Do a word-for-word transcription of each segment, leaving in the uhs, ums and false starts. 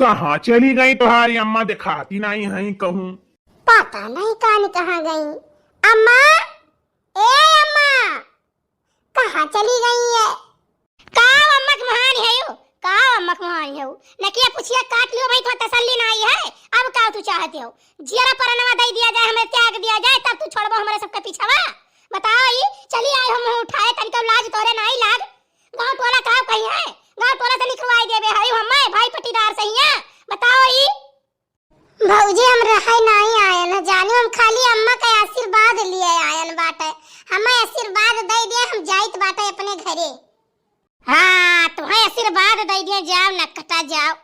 कहाँ चली गई तोहारी अम्मा, देखाती नाहीं है कहूँ। पता नहीं कान कहाँ गई। अम्मा, ए अम्मा, कहाँ चली गई है? का अम्मा के महान है यो? का अम्मा के महान है यो? नकिया पुछिया काट लियो भाई, तो तसल्ली नाहीं है। अब का तू चाहती हो? जियरा परनवा दे दिया जाए, हमें त्याग दिया जाए, तब तू छोड़बो हमारे सबके पीछवा? बताओ ई, चली आई हम उठाए, तनिको लाज तोरे नाहीं लाग। गाँव टोला का कही है? गाँव टोला से निकलवाई देबे है हमें भाई पट्टीदार से हियाँ। बताओ ई। भौजी, हम रहै नाहीं आयन ह, जानिउ हम खाली अम्मा के आशीर्वाद लिए आयन बाटे। हमें आशीर्वाद दे दिए, हम जाइत बाटे अपने घरे। हाँ, तुहैं आशीर्वाद दे दिए, जाओ नकटा जाओ।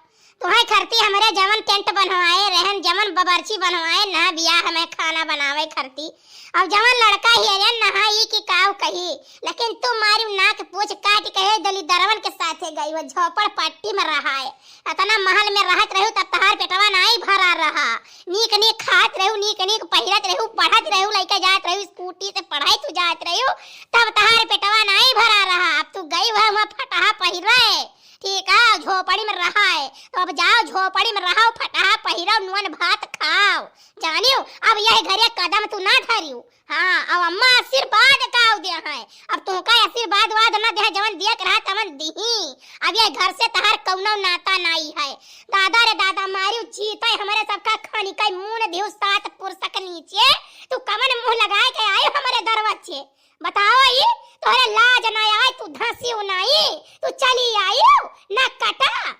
तुहैं खरती हमरे जवन टेंट बनवाए रहन, जवन बबरची बनवाए, ना बियाह में खाना बनावे खरती। अब जवन लड़का हेरेन नहाई कि काव कही, लेकिन तू मारी नाक पूछ काट कहे दलिदरवन के साथे गई हो, झोपड़ पट्टी में रहा है। अतना महल में रहत रहू तब तहार पेटवा नाहीं भरा रहा। नीक नीक खात रहू, नीक नीक पहिरत रहू, पढ़त रहू, लइके जात रहू, स्कूटी से पढ़ाई तू जात रहू, तब तहार पेटवा नाहीं भरा रहा। अब तू गई हो वहाँ फटहा पहिरे, ठीक है, झोपड़ी में रहा है, तो अब जाओ झोपड़ी में रहो, फटहा पहिरो, नून भात खाओ। जानियो, अब यह घरे कदम तू ना धरियो। हाँ, अब अम्मा आशीर्वाद का दे है, अब तुहका आशीर्वाद वाद ना दे है, जवन दिया के रहा तवन दिही। अब ये घर से तहार कौनो नाता नाई है। दादा रे दादा, मारियो जीते हमारे सबका खानी का मून दियो सात पुरुष के नीचे, तू कवन मुँह लगाए के आयो हमारे दरवाजे? बताओ ई, तोहरे लाज ना आए, तू धंसियो नाई, तू चली आयो ना कटा।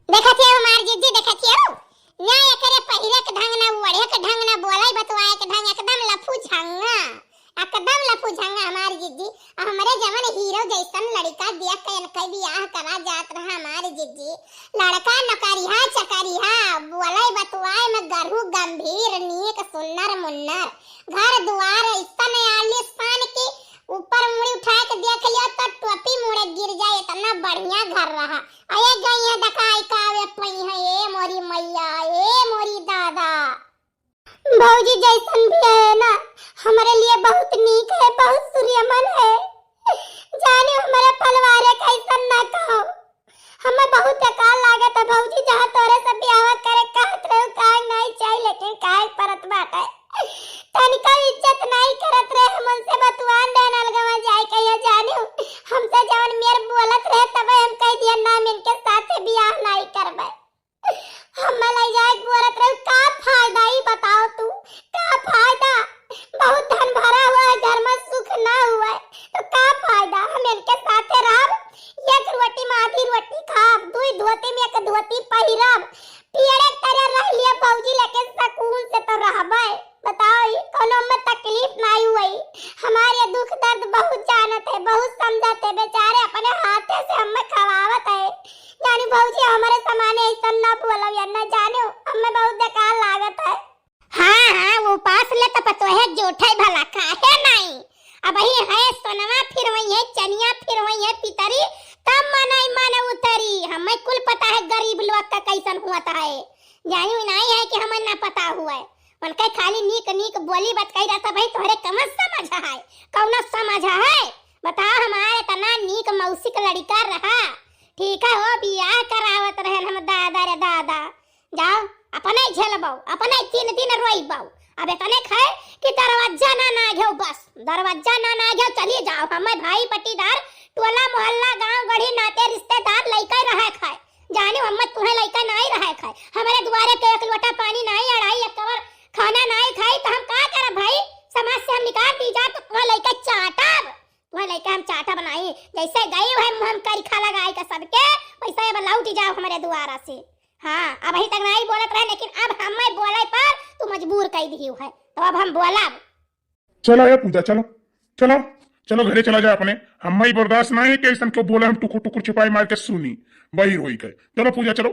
देखत हियो हमार जिज्जी, देखत हियो? ना एकरे पहिरे के ढंग, ना ओढ़े के ढंग, ना बोले बतवाए के ढंग, एकदम लफू झंगा, एकदम लफू झंगा हमार जिज्जी। अब हमरे जवन हीरो जैसन लड़का देख के इनके बियाह करा जात रहा हमार जिज्जी। लड़का नौकरिया चकरिया, बोले बतवाए में गरहू गंभीर, नीक सुन्नर मुन्नर, घर दुआर ऐसन आलीशान की ऊपर मुड़ी उठा के देख लिया तो टोपी मुड़े गिर जाए, इतना बढ़िया घर रहा। अये गई है दकाई का आवे पई है, ए मोरी मैया, ए मोरी दादा। भौजी जैसन भी है ना, हमरे लिए बहुत नीक है, बहुत सूर्यमन है। जाने हमरे पलवारे कैसन ना कहो। हमें बहुत बेकार लागत है भौजी, जहाँ तोरे से बियाह करे कहत रहे, काहे नहीं चाही, लेकिन काहे परत बाटे। तनिको इज्जत नहीं करत रहे, हम उनसे बतुआन देन अलगवा जाए कहिया जानियो। हमसे जवन मेर बोलत रहे, तबे हम कह दिया, "ना, हम इनके साथे बियाह नहीं करबे।" हमें ले जाए बोलत रहे, का फायदा ई बताओ तू, का फायदा? बहुत धन भरा हुआ है, घर में सुख ना हुआ है, तो का फायदा? हम इनके साथे रहब, एक रोटी में आधी रोटी खाब, दुई धोती में एक धोती पहिरब, पेड़े तरे रह लिया भौजी, लेकिन सुकून से तो रहबे। बताओ, ई कौनो में तकलीफ नाई हुई। हमारे दुख दर्द बहुत जानत है, बहुत समझत है, बेचारे अपने हाथे से हमें खवावत है। जानी भौजी, हमारे समाने ऐसा ना बोलो या ना जानो, हमें बहुत बेकार लागत है। हाँ, हाँ, वो उपास ले तो पतोहे जोठे भला काहे नाई? अबही है सोनवा फिर वही है, चनिया फिर वही है, पितरी तब मनई मन उतरी। हमें कुल पता है गरीब लोग का कैसन हुआ है। जानी नाई है कि हमें ना पता हुआ है। उनके खाली नीक नीक बोली बतकई रहता भाई, तोहरे कमन समझ है, कौनो समझ है? बताओ, हमारे इतना नीक मौसी का लड़का रहा, ठीक है, हो बियाह करावत रहन हम, दादा रे दादा। जाओ, अपने झेलबो, अपने तीन दिन रोइबो। अब इतने खाए कि दरवाजा ना ना घेओ, बस दरवाजा ना ना घेओ, चली जाओ। हमें भाई पट्टीदार, टोला मोहल्ला, गांव गढ़ी, नाते रिश्तेदार लइके रहे खाए। जाने हमें तुम्हें लइके नाई रहे खाए। हमारे दुआरे के एक लोटा पानी नाई अड़ाई, एक कवर खाना नाई खाई, तो हम का करब भाई? समाज से हम निकाल दी जा, तो तुम्हें लइके चाटब, तुम्हें लइके हम चाटब नाई। जैसे गई है मुँह हम करिखा लगाई के सबके, वैसे अब लौट जाओ हमारे दुआरा से। हाँ, अबही तक नाई बोलत रहे, लेकिन अब हमें बोले पर तू मजबूर कई दिही है, तो अब हम बोलब। चलो ए पूजा, चलो, चलो, चलो घरे चला जाए अपने। हमें बर्दाश्त नाई है कि ऐसन क्यों बोले, हम टुकुर टुकुर छिपाई मार के सुनी, बहिर होई के। चलो पूजा, चलो।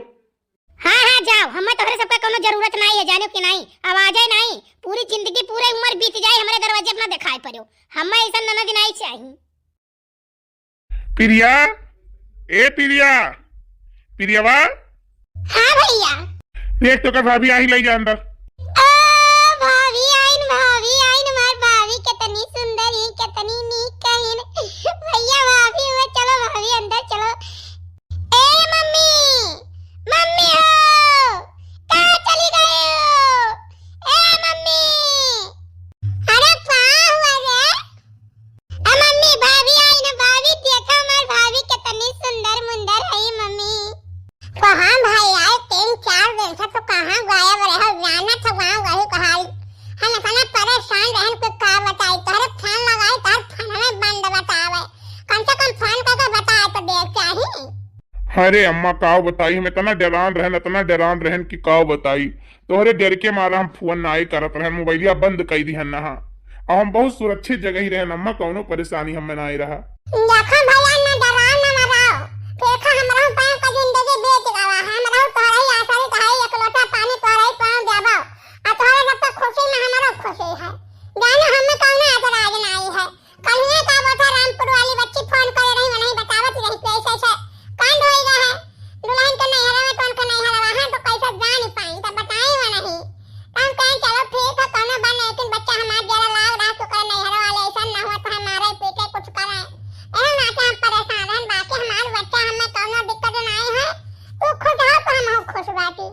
हाँ, हाँ, जाओ, हमें तोहरे सबका कोनो जरूरत नाई है, जानो कि नाई, आवाजे नाई, पूरी जिंदगी, पूरे उम्र बीत जाए, हमारे दरवाजे अपना दिखाई पड़ो, हमें ऐसा ननद नाई चाहिए। प्रिया, ए प्रिया, प्रियवा। हाँ भैया। देख तो कर भाभी आई, लई जा अंदर। ओ भाभी आइन, भाभी आइन, हमार भाभी कितनी सुंदर ही, कितनी नीक कहिन। भैया भाभी हुए, चलो भाभी अंदर चलो। ए मम्मी, मम्मी हो। अरे अम्मा, काव बताई, हम इतना डेरान रहन, इतना डेरान रहन कि काव बताई। तोहरे डर के मारा हम फोन नाई करत रहन, मोबाइलिया बंद कई दिहन नहा। अब हम बहुत सुरक्षित जगह ही रहन अम्मा, कौनो परेशानी हमें नाई रहा। देखो भैया, ना डराओ, ना मराओ। देखो, हमरहू पाँव का जिंदगी बीत गवा है, हमरहू तोहरे ही आसरित है, एक लोटा पानी तोहरे ही पाँव देबो। आ तोहरे सब तो खुशी में हमरो खुशी है। जानो, हमें कौनो एतराज नाई है। कल्हिया का बोथा रामपुर वाली बच्ची फोन करे रही, उन्हें बतावत रही कि ऐसे ऐसे कांड होई गए है, दुल्हन के नैहरवा में, कौन के नैहरवा है, तो कैसे जान पाई, तो बताई वो नहीं। तो हम कहें, "चलो ठीक है, कौनो बा नहीं, लेकिन बच्चा हमार जरा लाग रहा, तो करे नैहर वाले ऐसा ना हो, तो हमारे पीटे कुछ करे।" यही नाते हम परेशान रहन, बाकी हमार बच्चा हमें कौनो दिक्कत नहीं है, तू खुश हो तो हम खुश बाटी।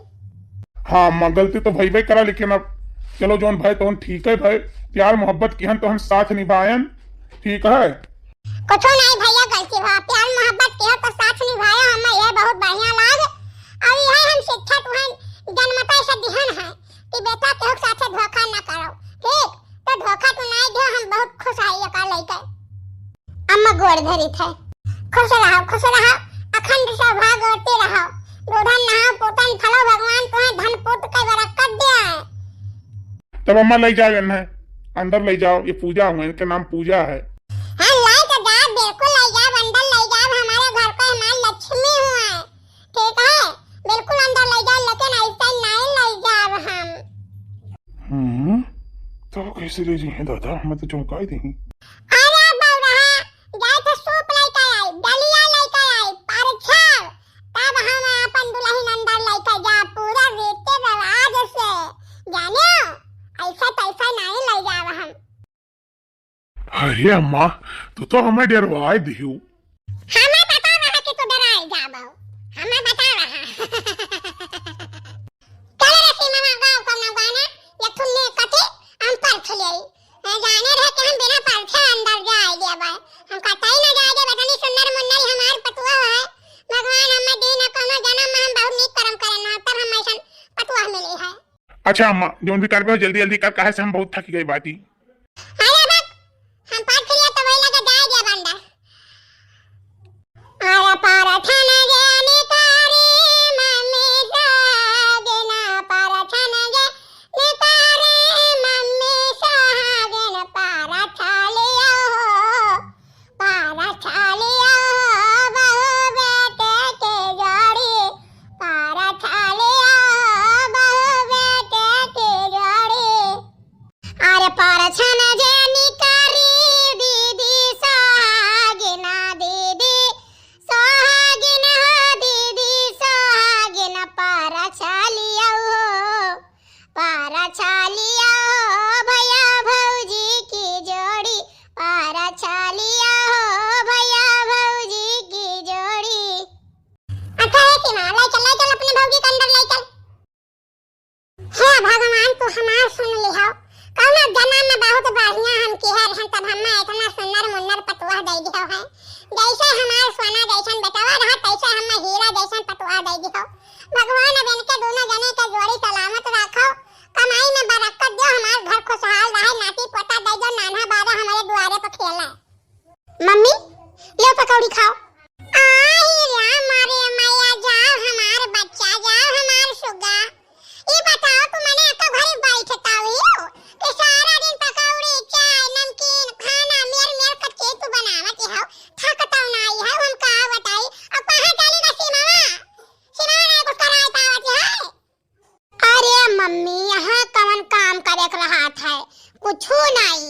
हाँ अम्मा, गलती तो भइबे करा, लेकिन अब चलो जौन भय तौन ठीक है भाई, प्यार मोहब्बत किहन तो हम साथ निभायन, ठीक है। कुछो नहीं भैया, गलती भा, प्यार मोहब्बत किहन तो साथ निभायो, हमें यह बहुत बढ़िया लाग। और यह हम शिक्षा तुहन जन्मता से दिहन है कि बेटा केहू के साथे धोखा न करो, ठीक? तो धोखा तो नहीं दियो, हम बहुत खुश है ये का लइके। अम्मा गोड़ धरी थे। खुश रहो, खुश रहो, अखंड सौभाग्यवती रहो। दूधन नहाओ, पूतन फलो, भगवान तुम्हें धन पूत के बरकत दिया है। तब अम्मा ले जाओ इन्हें, अंदर ले जाओ, ये पूजा हुआ, इनका नाम पूजा है। हाँ, ले तो जाओ, बिल्कुल ले जाओ, अंदर ले जाओ, हमारे घर पे हमारी लक्ष्मी हुआ है, ठीक है? बिल्कुल अंदर ले जाओ, लेकिन ऐसे नहीं ले जाओ हम। हम्म, तो कैसे ले जी हैं दादा, हमें तो चौंकाई दी। अरे बौरहा, जाए तो सूप लेके आई, डलिया लेके आई, परछाव, तब हम अपन दुल्हन अंदर लेके जा, पूरा रीति रिवाज से। जाने, ऐसा तैसा नहीं ले जाब हम। अरे अम्मा, तू तो हमें डरवाए दियो। हमें पता रहा कि तू डराए जाबो, हमें पता रहा। चल रे सीमा, गाओ कौनो गाना, या थुन्ने कथी, हम परछ लेई। ए, जाने रहे कि हम बिना परछे अंदर जाए देबै। हम कतई न जाए देबै, इतनी सुंदर मुन्नर हमार पतुआ है। भगवान हमें दीन है, कौनो जन्म में हम बहुत नीक कर्म करेन ना, तब हम ऐसन पतुआ मिली है। अच्छा अम्मा, जौन भी करबे हो, जल्दी जल्दी कर, काहे से हम बहुत थक गए बाटी। अरे बक, हम परछ लिया तो वही लगे जाए दिया बंदा। अरे परछन जे निकारी मम्मी सोहागिन, परछन जे निकारी मम्मी सोहागिन, परछ लियो हो, परछ लियो हो, बहू बेटे के जोड़ी, परछ लियो हो, बहू बेटे के जोड़ी। अरे परछन जे निकारी दीदी सोहागिन, दीदी सोहागिन हो, दीदी सोहागिन, परछ लियो हो, परछ लियो हो, भैया भौजी की जोड़ी, परछ लियो हो, भैया भौजी की जोड़ी। अच्छा है सीमा, ले चल, ले चल अपने भौजी के अंदर ले चल। हे भगवान, तू हमार सुन लिहो। कौनो जन्म में बहुत बढ़िया हम किहे रहन, तब हम्मा इतना सुन्नर मुन्नर पतोह दे दिहो है। जैसे हमार सोना जैसन बेटवा रहा, तैसे हम्मा हीरा जैसन पतोह दे दिहो। भगवान अब इनके दोनों जने के जोड़ी सलामत रखो, कमाई में बरकत दियो, हमार घर खुशहाल रहे, नाती पोता दे दियो, नान्हा बारा हमारे दुआरे पर खेले। मम्मी, लो पकौड़ी खाओ। आही रे मारे मैया, जाओ हमार बच्चा, जाओ हमार सुगा। ई बताओ, तू मने अतो घरे बैठताऊ हो कि सारा दिन पकौड़ी, चाय, नमकीन, खाना मेर मेर करके तू बनावत हो, थकताऊ नाई हो, हम का बताई। अब कहाँ चली बा सीमावा? सीमावा ना कुछ कराए पावत है। अरे मम्मी, यहाँ कवन काम करे के रहत है? कुछू नाई।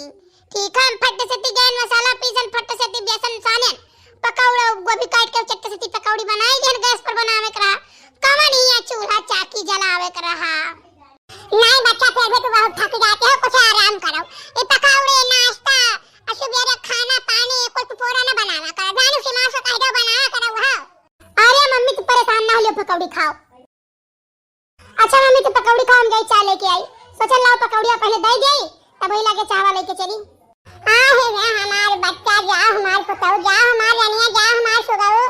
ठीक है, हम फट से ती गैन मसाला पीसन, फट से ती बेसन सानेन, पकौड़ा गोभी काट के चट्ट से ती पकौड़ी बनाई देन, गैस पर बनावे के रहा। कवन हिया चूल्हा चाकी जलावे के रहा? नहीं बच्चा, फिर भी तू बहुत थक जाते हो, कुछ आराम करो। ये पकौड़े, नाश्ता, और सुबेरे खाना पानी, कुल तू पूरा न बनावा करो। जानू सीमा से कह दो, बनावा करो, हाँ। अरे मम्मी, तू परेशान ना हो, लो पकौड़ी खाओ। अच्छा मम्मी, तू पकौड़ी खाओ, हम जाई चाय लेके आई। सोचन लाओ पकौड़िया पहले दे देई, तब वही लागे चाहवा लेके चली। आ हे रे हमार बच्चा, जा हमार पुतऊ, जा हमार रनिया, जा हमार सुगऊ।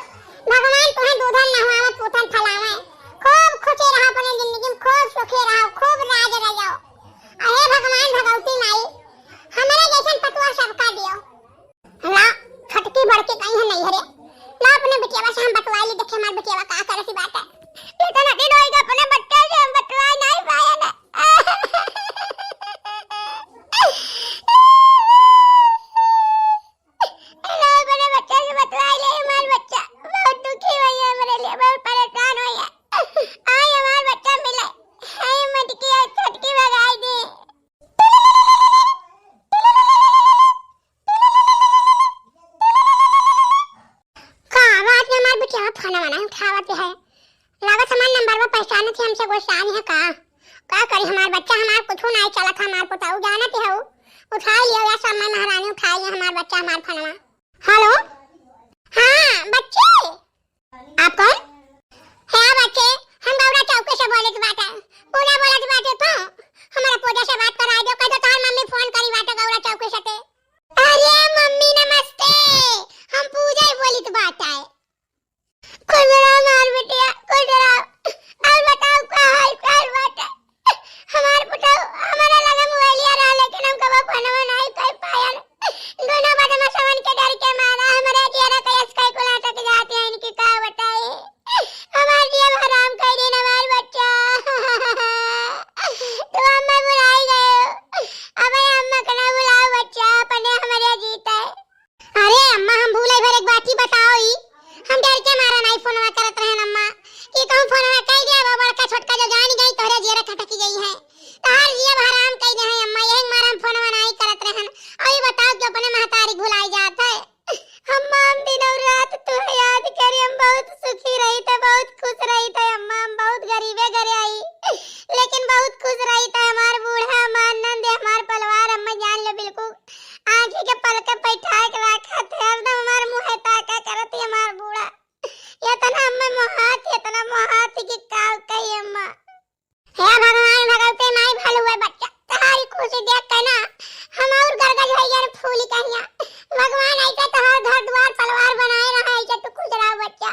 भगवान तुहे दूधन नहवावे, पूतन फलावे। खूब खुशी रहा अपने जिंदगी में, खूब सुखी रहा, खूब राज रहो। अरे भगवान भगवती माई, हमारे जैसन पतुआ सबका दियो। ला, छोटकी बड़की कहीं है नहीं हरे। ला, अपने बिटियावा से हम बतवा ली, देखे हमार बिटियावा क्या फोनवा ना उठावत है? लागत हमार नंबरवा पहचानत है, हमसे गुस्सान है का? का करी हमार बच्चा, हमार कुछू नाई चलत, हमार पुताऊ जानत है, उठाई लियो या समय महारानी, उठाई लियो हमार बच्चा हमार फोनवा। हेलो, हाँ बच्चे, आप कौन? है बच्चे, हम गौरा चौके से बोलत बाटे, पूजा बोलत बाटे तो हमारा पूजा से बात कराई दो, कह दो तोहार मम्मी फोन करी बाटे गौरा चौके से ते। अरे मम्मी नमस्ते, हम पूजा ही बोलत बाटे। खुश रहो हमार बिटिया, खुश रहो। और बताओ का हाल चाल बाटे? हमार पुतौ हमारा लगे मोबाइलिया रहा, लेकिन हम कबो फोनवा नाई कर पायन। दोनों बदमाशवन के डर के मारा हमारे जियरा के असकई कुल अटक जाते हैं, इनकी का बताई। हमार जिया हराम कर दिन हमार बच्चा। तू अम्मा बुलाई गए। अबे अम्मा के ना बुलाओ बच्चा, अपने हमारे जीता है। अरे अम्मा, हम भूले भर एक बात ही बताओ ई। हम डर के मारा नाई फोनवा करत रहन अम्मा, कि कहूँ फोनवा कई दिया, वो बड़का छोटका जो जान गई, तोहरे जियरा खटकी गई है, तोहार जिया हराम कई दे है अम्मा, यही मारा हम फोनवा नाई करत रहन। और ये बताओ कि अपने महतारी भुलाई जात है। अम्मा, हम दिनों रात तुहे याद करी, हम बहुत सुखी रही थे, बहुत खुश रही थे अम्मा, हम बहुत गरीबे घरे आई, लेकिन बहुत खुश रही थे। हमार बूढ़ा, हमार नंद, हमार पलवार, अम्मा जान लो बिल्कुल आँखी के पलके बैठा के रखा थे, हरदम हमार मुँह ताका करत ही हमार बूढ़ा। इतना अम्मा मोहात, इतना मोहात कि का कही अम्मा। हे भगवान, भगवते माई भल हुए बच्चा, तोहारी खुशी देख के ना हम और गरगज हो गए फूली कहिया। भगवान ऐसे तोहार घर द्वार पलवार बनाए रहा, ऐसे तू खुश रहो बच्चा।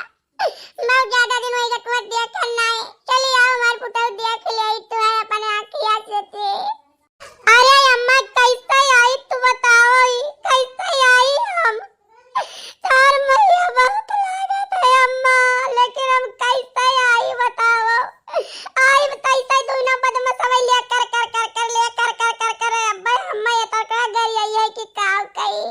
बहुत ज्यादा दिन हो गए तुम्हें देखे नाई। चली आओ हमार पुतौ देख ले, तू है अपने आँखिया से थे। अरे अम्मा, कैसे आई तू बताओ, ई कैसे आई हम? चार महीना बहुत लागत है अम्मा, लेकिन हम कैसे आई बताओ? आई कैसे दुइना बदमाशवा ले कर कर कर कर ले कर कर कर कर, अब्बे अम्मा ये तरका गरी आई है कि का कही।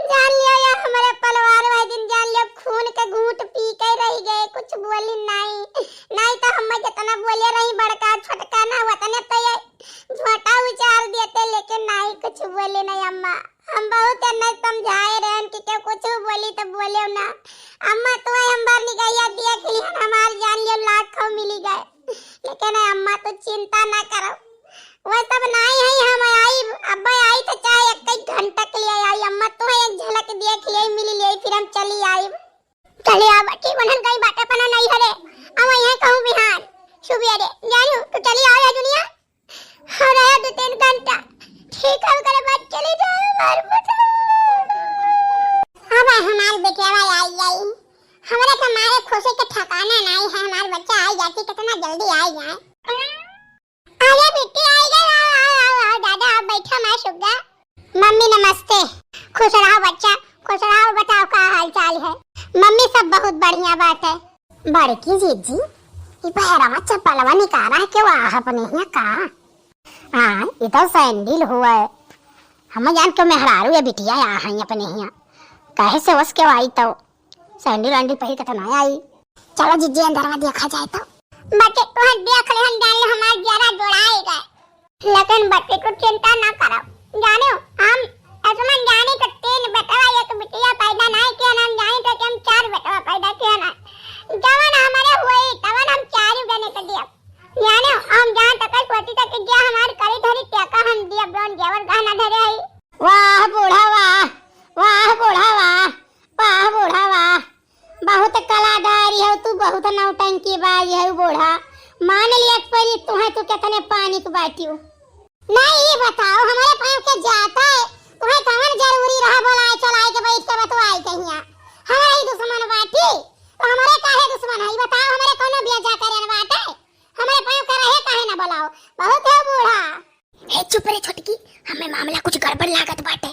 जान लियो या हमारे पलवार वह दिन जान लियो खून के घूंट पी के रह गए, कुछ बोली नाई। नाई तो हम जितना बोले रही बड़का छोटका ना उतने तो ये झोटा उचार देते, लेकिन नाई कुछ बोले नहीं अम्मा। हम बहुत एन्ने समझाए रहन कि केहू कुछ बोली तो बोले ना। अम्मा तो हम बार निकैया देख लिहन, हमार जान लियो लाखों मिली गए। लेकिन अम्मा तू चिंता ना करो, वो सब नाई है, हम आई, अब आई तो चाहे एक एक घंटा के लिए आई अम्मा, तू एक झलक देख ले, मिल ले, फिर हम चली आई। चली आओ बच्ची, बनन गई बाटे अपना नहीं हरे, अब यहाँ कहूँ बिहान सुबह रे जानू, तू चली आओ या दुनिया। हो रहा दो तीन घंटा, ठीक हो करे बाद चली जाओ हमार पुतौ। अब हमार बेटिया आई आई, हमरा तो मारे खुशी के ठिकाना नहीं है, हमार बच्चा आई जाती कितना जल्दी आई जाए। अरे बिट्टी आई गई, आओ, आओ, आओ, आओ, दादा, आओ, बैठो, माँ सुग्गा। मम्मी नमस्ते। खुश रहो बच्चा, खुश रहो, बताओ का हाल चाल है? मम्मी सब बहुत बढ़िया बात है। बड़की जीजी, ई पैरवा चप्पलवा निकाला है, क्यों आ अपने हियाँ का? हाँ, ई तो सैंडल हुआ है। हम जान के मेहरारू या बिटिया आ हैं अपने हियाँ। कहे से वस क्यों आई तो? सैंडल वैंडल पहिर के तो ना आई। चलो जीजी, अंदरवा देखा जाए तो। बच्चे, तुहन देख ले, हम जान ले, हमार जरा जोड़ाए गए। लेकिन बच्चे, तू चिंता ना करो। जाने हो, हम असमन जाने तो तीन बेटवा, एक बिटिया पैदा नहीं किया ना, हम जाने तो कि हम चार बेटवा पैदा किया ना। जवन हमारे हुए, तवन हम चार जने के दिया। जाने हो, हम जान तक सोची तक कि जे हमार करी धरी, तेका हम दिया, जौन जेवर गहना धरे आई। वाह बूढ़ा वाह, वाह बूढ़ा वाह। वाह बूढ़ा वाह, बहुत कलादारी है तू, बहुत नौटंकी बाज है बूढ़ा। मान लिया परी तू है, तू कितने पानी के बाटियो। नहीं, ये बताओ, हमारे पाँव के जाता है, तुम्हें कौन जरूरी रहा बोलाए चलाए के बैठ के बतवाए कहिया? हमारे ही दुश्मन बाटी, तो हमारे काहे दुश्मन है? ये बताओ, हमारे कौनो बेजा करे न बाटे? हमारे पाँव के रहे काहे ना बोलाओ? बहुत है बूढ़ा। हे चुप रे छोटकी, हमें मामला कुछ गड़बड़ लागत बाटे।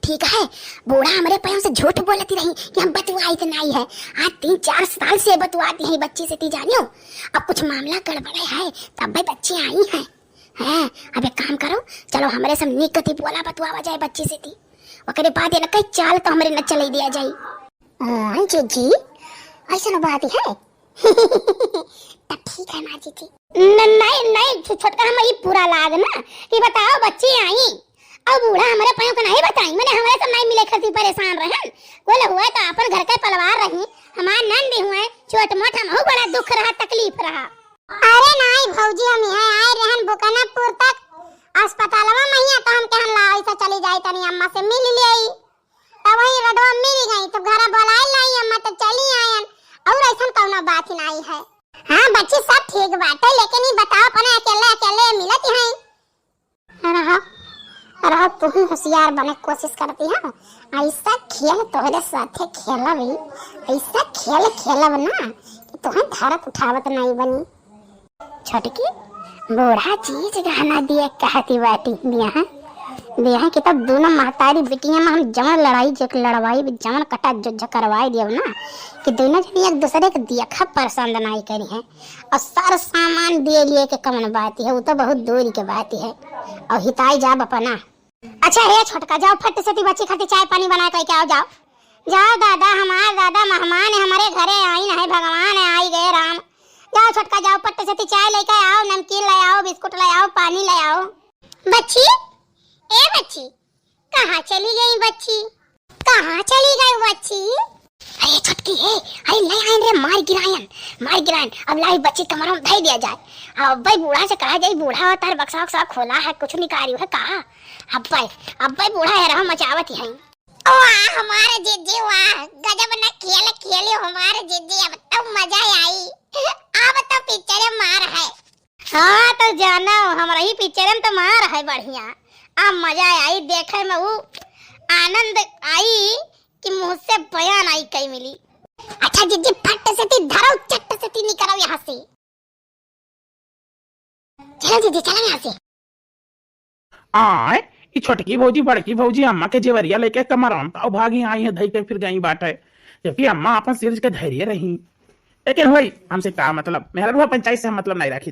ठीक है, बूढ़ा हमरे पाँव से झूठ बोलती रही कि हम बतुआइत नाई है। आज तीन चार साल से बतुआती है बच्ची से ती जानियो। अब कुछ मामला गड़बड़ है, तब भी बच्ची आई है। हैं, अब एक काम करो, चलो हमरे सब निकती बोला बतुआवा जाए बच्ची से ती। ओकरे बाद ये न कई चाल तो हमरे न चले दिया जाए। हाँ जीजी, ऐसन बात है। तब ठीक है माँ जीजी। न-, नहीं, नहीं, छो-, छोटका हम ई पूरा लाग ना कि बताओ बच्ची आई, अब बूढ़ा हमरे पाँव के नहीं बताई, मने हमरे से नहीं मिले खातिर परेशान रहन। बोले हुए तो अपन घर के पलवार रही, हमार नंद हुए, छोट मोट हमहू बड़ा दुख रहा, तकलीफ रहा। अरे नाई भौजी, हम यहाँ आए रहन बुकनपुर तक, अस्पतालवा में हिया तो हम कहन ला ऐसा चली जाई, तनी अम्मा से मिल लेई। तब वही रोडवा मिल गई, तब घरा बोलाए लाई अम्मा, तो चली आयन। और ऐसन कौनो बात ही नाई है। हाँ बच्ची, सब ठीक बाटे, लेकिन ई बताओ, अपने अकेले अकेले मिलत हैं। रहा, रहा, तू ही होशियार बने कोशिश करती है। ऐसा खेल तोहरे साथे खेलब, ऐसा खेल खेलब ना कि तोहे धरत उठावत नहीं बनी। छोटकी, बूढ़ा चीज गहना दिए कहती बाटी, दिया है, दिया है कि तब दोनों महतारी बिटिया में हम जवन लड़ाई जो लड़वाई, जवन कटा जो करवाई दियो ना, कि दोनों जनी एक दूसरे के देखा पसंद नहीं करी है। और सारा सामान दिए लिए के कवन बात है, वो तो बहुत दूर के बात है। और हिताई जाब अपना। अच्छा हे छोटका, जाओ फट से ती बच्ची खातिर चाय पानी बना के आओ, जाओ। जाओ दादा, हमार दादा मेहमान है, हमारे घरे आई नहीं भगवान है, आई गए राम। जाओ छोटका, जाओ फट से ती चाय लेके आओ, नमकीन ले आओ, बिस्कुट ले आओ, पानी ले आओ। बच्ची, ए बच्ची, कहाँ चली गई बच्ची? कहाँ चली गई बच्ची? अरे छोटकी, हे, अरे ले आयन रे, मार गिरायन, मार गिरायन। अब लाई बच्ची कमरा में धई दिया जाए। अब भाई बूढ़ा से कहा जाई, बूढ़ा होता है, बक्सा वक्सा खोला है, कुछ निकाली है कहा? अब भाई, अब भाई बूढ़ा है, रहो मचावत ही है। वाह हमारे जीजी वाह, गजब न खेल खेली हमारे जीजी, अब तो मजा आई। अब तो पिक्चर मार है। हाँ, तो जानो, हमरा ही पिक्चर में तो मार है बढ़िया। आ मजा आई देखे में, ऊ आनंद आई कि मुँह से बयान आई कई मिली। अच्छा जीजी, फट से ती धरो, चट से ती निकरो यहाँ से। चलो जीजी, चलो यहाँ से। आय, ई छोटकी भौजी, बड़की भौजी, अम्मा के जेवरिया लेके कमरम ताव भागी आई है, धई के फिर गई बाटे। जबकि अम्मा अपन सिर के धैर्य रही। लेकिन होई, हमसे का मतलब, मेहररुआ पंचायत से हम मतलब नहीं राखी।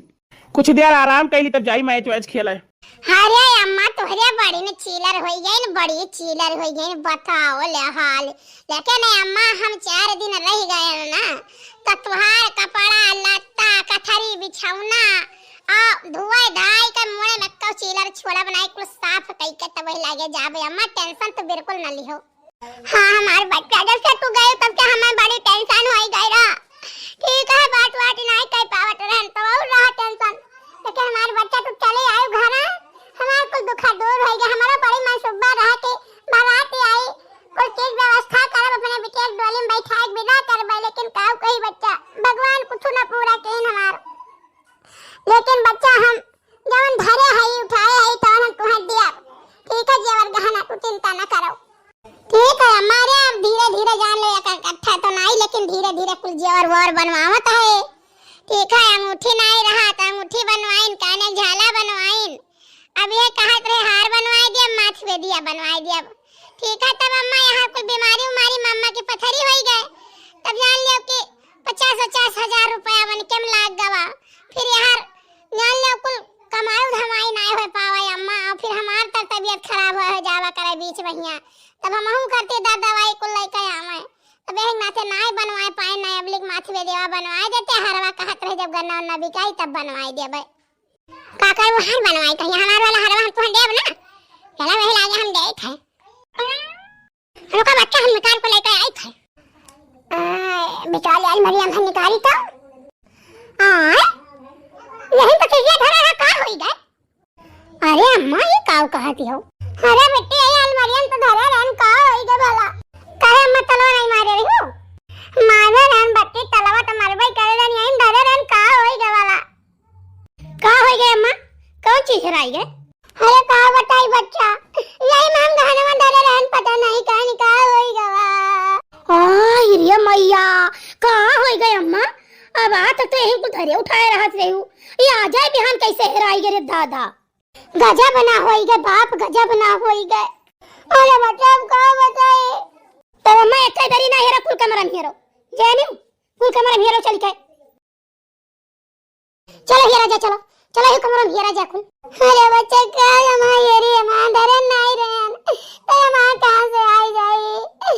कुछ देर आराम कैली, तब जाई मैच वैच खेले। अरे अम्मा, तोहरे बड़ी न चीलर होई गई न, बड़ी चीलर होई गई न, बताओ ले हाल। लेकिन ए अम्मा, हम चार दिन रह गए ना, तो तुहार कपड़ा, लत्ता, कथरी, बिछौना, आ धुआई धाई के मुड़े में कौ चीलर छोड़ब नाई, कुल साफ कई के तब वही लागे जाबे। अम्मा, टेंशन तो बिल्कुल न लिहो। हाँ, हमार बच्चा, जब से तू गए तब से हमें बड़ी टेंशन होई गई रहा। ठीक है, बात बात नाई कह पावत रहन तो और रहा टेंशन, लेकिन हमार बच्चा तू चले आयो घर, हमार कुल दुखा दूर होई गया। हमारा बड़ी मनसुबा रहा कि बारात आई, कुल चीज व्यवस्था करब, अपने बिटिया के डोली में बैठाए के विदा करबे, लेकिन का कही बच्चा, भगवान कुछ न पूरा कहिन हमार। लेकिन बच्चा हम जवन धरे हई, उठाए हई, तवन हम तुहें दियब। ठीक है, जेवर गहना तू चिंता न करो। ठीक है अम्मा, रे अब धीरे धीरे जान ले, एक इकट्ठा तो नाई, लेकिन धीरे धीरे कुल जेवर वोर बनवावत है। ठीक है, अंगूठी नाई रहा तो अंगूठी बनवाइन, काने झाला बनवाइन, अब ये कहत रहे हार बनवाए दिया, माथ में दिया बनवाए दिया। ठीक है, तब अम्मा यहाँ कुल बीमारी उमारी में अम्मा की पथरी होई गए, तब जान लियो कि पचास पचास हजार रुपया मन के में लाग गवा। फिर यहाँ जान लियो कुल कमाई धमाई नाय हो पावे अम्मा, और फिर हमार तर तबीयत खराब हो, हो जावा करे बीच बहिया, तब हमहू करते दर दवाई कुल लेके आवे, तब यही नाते नाय बनवाए पाए, नाय अबलिक माथ में देवा बनवाए देते, हरवा कहत रहे जब गन्ना उन्ना बिकाई तब बनवाए देबे। का करबो, हार बनवाई कहीं, हमार वाला हरवा हम तुहन देब ना, चला वही लागे हम देत है। रुका बच्चा, हम निकाल को लेके आई थे। आ, बिचारी अलमारी हम निकाली तो। आ, यही तो चीजें धरा रहा, का होई गए? अरे अम्मा, ये काव कहती हो? अरे बेटी, ये अलमारियन तो धरे रहन, का होई गए भला? काहे अम्मा तलवा नहीं मारे रही हो? मारे रहन बच्ची, तलवा तो मारबे करे रहन, यही धरे रहन, का होई गए भला? का हो गए अम्मा? कौन चीज हेराई गए? अरे का बताई बच्चा, यही में हम गहनवा धरे रहन, पता नहीं कहाँ का होई गवा। आय रे मैया, का हो गए अम्मा? अब आ तो, तो यही कुल धरे उठाए रहत रही हूँ, ये आ जाए बिहान कैसे हेराई गए रे दादा? गजब ना होई गए बाप, गजब ना होई गए। अरे बच्चा, अब का बताई? तब अम्मा एक ही दरी ना हेरा, कुल कमरा में हेरो। जानी, कुल कमरा में हेरो चल के। चलो हिया राजा, चलो, चलो ही कमरा में हिया राजा कुल। अरे बच्चा, का जमा ये रे, मां धरन नहीं रहन। तो ये मां कहाँ से आई जाई?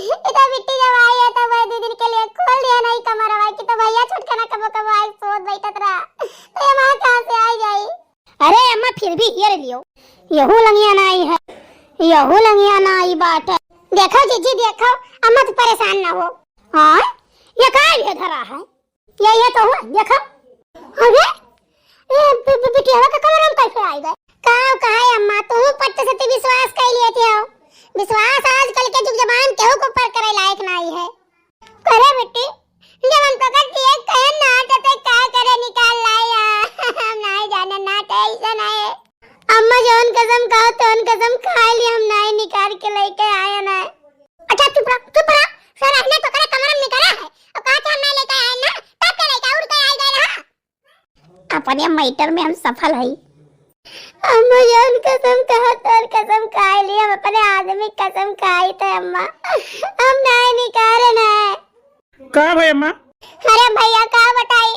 ये तो बिट्टी जब आई है, तो वह दो दिन के लिए खोल दिया नहीं कमरा, भाई की तो भैया छोटका ना कबो कबो आई सोच बैठत रहा। तो ये मां कहाँ से आई जाई? अरे अम्मा, फिर भी हियर लियो, यहू लंगिया ना आई है, यहू लंगिया ना आई बात है। देखो जीजी, देखो, अम्मा तो परेशान ना हो। हाँ, ये का ये धरा है? ये, ये तो हुआ, देखो। अरे, ए, बि-, बि-, बिटियावा के कमरा में कैसे आई गए? का कहा अम्मा, तू पट्ट से ती विश्वास कर लिए थे हो। विश्वास आजकल के जुग जमाना में केहू के ऊपर करे लायक नाई है। अरे बेटी, जब हम तो कर दिए, कहे ना, तो ते का करे निकाल लाया? हम नाई जाने ना, ते ऐसा नाई है। अम्मा, जौन कसम खाओ, तौन कसम खाए लिए, हम नाई निकाल के लेके आए ना। अच्छा, चुप रह, चुप रह। सर, हमने तो करे कमरा में निकाला है। अब कहा था हम नाई लेके आए ना, तब के लेके उड़ के आई गए रहा। अपने मैटर में हम सफल हई। अम्मा, जौन कसम कहा, तौन कसम खाए लिए, हम अपने आदमी कसम खाई थे अम्मा। हम नाई निकाले ना। का भाई अम्मा? अरे भैया, का बताई,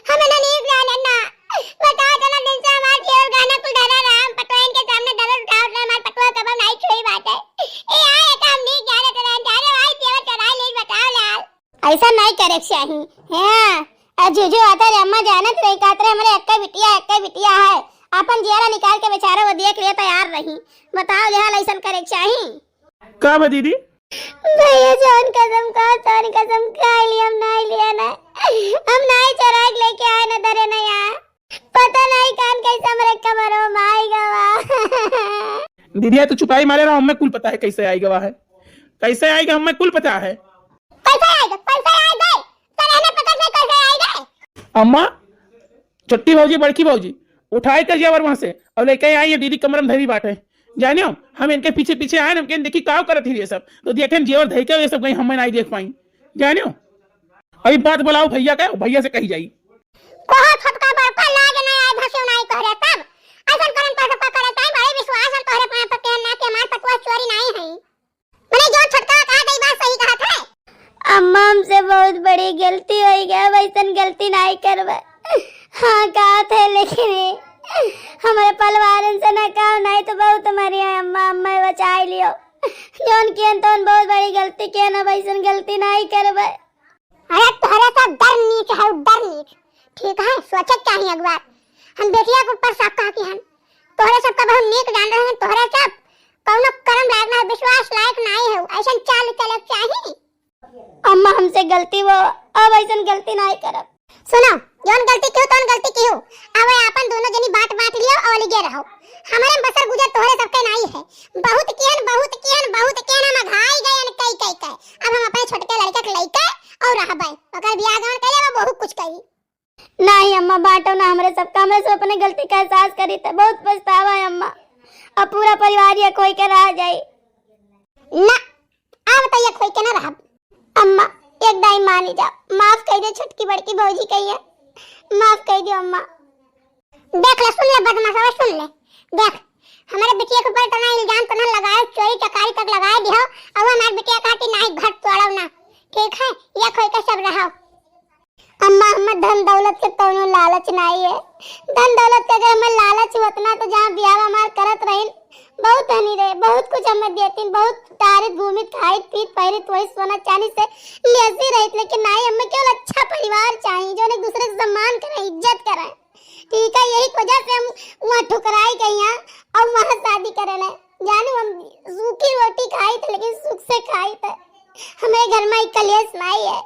हम ना नीक जाने ना। बताओ, इतना दिन से हमार जेवर गहना कुल धरा रहा, हम पटवाइन के सामने दरद उठाओ रहे, हमार पटवा कब नाई छुई बात है। ए आए का हम नीक जाने तो जाने भाई, जेवर चुराई ली, बताओ लाल। ऐसा नाई करे के चाही। हाँ, आ जुजु आता रे अम्मा, जानत रही, कहत रहे हमरे एक्के बिटिया, एक्के बिटिया है। आपन जियरा निकाल के बेचारा वो देख लिए तैयार रही। बताओ, लेहाल ऐसन करे के चाही। का बा दीदी? भैया, जौन कसम खा, तौन कसम खा ली, हम नाई लिया ना। हम नाई चोरा के लेके आए ना, धरे ना यहाँ। पता नाई कान कैसे हमरे कमरो में आई गवा। दीदिया, तू चुपाई मारे रहो, हमें कुल पता है कैसे आई गवा है, कैसे आई गवा, हमें कुल पता है। कैसे आई गए? कैसे आई गए? सर, हमें पता नहीं कैसे आई गए। अम्मा, छोटी भौजी, बड़की भौजी, उठाए के जेवर वहाँ से और लेके आई है, दीदी कमरा में धरी बाटे। जानियो, हम इनके पीछे पीछे आए, हम कहें देखी का करत ही ये सब, तो देखें जेवर धई के ये सब कहीं हमें नहीं देख पाई। जानियो, अभी बात बुलाओ भैया का, भैया से कही जाई। कोहो छोटका बड़का लाज नहीं आए, भसु नहीं करे तब। ऐसन करन पर सबका करे ताई, बड़े विश्वास हम तोहरे पाए पर केहन ना के हमार पटुआ चोरी नहीं है। मने जो छोटका कहा गई बात सही कहा था। अम्मा, हमसे बहुत बड़ी गलती हो गया, वैसन गलती नहीं करबे। हाँ, कहा थे, लेकिन ये हमारे पलवारन से ना कहा, नहीं तो बहुत मरी है अम्मा, अम्मा बचाई लियो। जौन कियन तौन बहुत बड़ी गलती कियन, अब ऐसन गलती नहीं करबे। अरे तोहरे सब डर नीक है, डर नीक। ठीक है, सोचे के चाही एक बार। हम बेटिया के ऊपर शक कहा कि हम तोहरे सब का बहुत नीक जान रहे हैं, तोहरे सब कौनो कर्म लायक ना है, विश्वास लायक नहीं है, ऐसन चाल चले के चाही। अम्मा, हमसे गलती वो, अब ऐसन गलती नहीं करब। सुनो, जौन गलती किहू, तौन गलती किहू। अब आपन दोनों जनी बात बांट लियो और अलगे रहो। हमरे में बसर गुजर तोहरे सबके नाई है। बहुत किहन, बहुत किहन, बहुत किहन, हम अघाई गए कई, कई, कई। अब हम अपने छोटके लड़के के लइके और रहबे। ओकर बियाह जौन कइले, वो बहुत कुछ करी। नहीं अम्मा, बांटो ना हमरे सबका, हमरे सब अपने गलती का एहसास करी थे। बहुत पछतावा है अम्मा, अब पूरा परिवार एक होई के रह जाई। ना, अब तो एक होई के ना रहब। अम्मा, एक दाई मानी जा, माफ कर दे छोटकी बड़की भौजी कहिए, माफ कर दे अम्मा। देख ले, सुन ले बदमाशवा, सुन ले। देख, हमारे बिटिया के ऊपर इतना इल्जाम तना लगाए, चोरी चकारी तक लगाए दिहो, और हमारे बिटिया कहा कि नहीं घर तोड़ो ना, ठीक है, एक होई के सब रहो। अम्मा, अम्मा, धन दौलत के कौनो लालच नाई है। धन दौलत के अगर हमें लालच होत ना, तो जहाँ बियाह हमार करत रहिन, बहुत धनी रहे, बहुत कुछ हमें देतिन, बहुत तारित, घूमित, खाइत, पीत, पहिरित, वही सोना चांदी से लेसी रहित, लेकिन नाई, हमें केवल अच्छा परिवार चाहिए, जो एक दूसरे के सम्मान करे, इज्जत करे। ठीक है, यही वजह से हम वहाँ ठुकराई गई हैं और वहाँ शादी करे लें। जानू, हम सूखी रोटी खाई थे, लेकिन सुख से खाई थे। हमारे घर में एक कलेश नाई है।